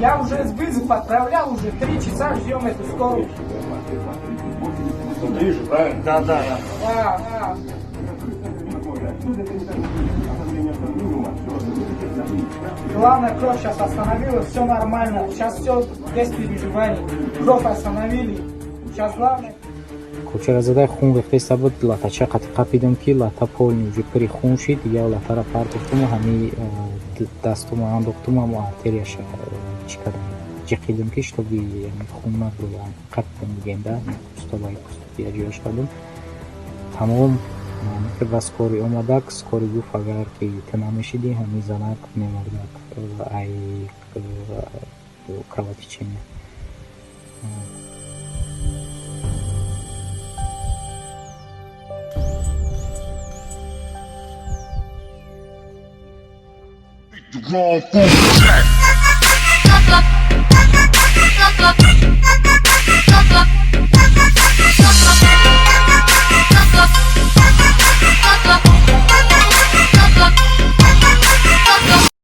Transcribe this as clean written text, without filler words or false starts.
Я уже вызов отправлял, уже 3 часа ждем эту скорую. Три же, правильно? Да. Да. Главное, кровь сейчас остановилась, все нормально. Сейчас все без переживаний. Кровь остановили. Сейчас главное. Кӯчара задай, хун рехтаиста буд. Латача қати қапидам, ки лата полный уже пури хун шид. Дигар латара партофтуму ҳами дастумо андохтуму ҳамо артерияша чӣ кардам, ҷиқидам, ки чтобы хун набурояд. Қапидам, бигем да, пустобаи пусту яҷояш кардам, тамом. Ба скорый омадак, скорый гуфт, агар ки ту намешидӣ, ҳами занак мемурдак ай кровотечение. The wrong fool.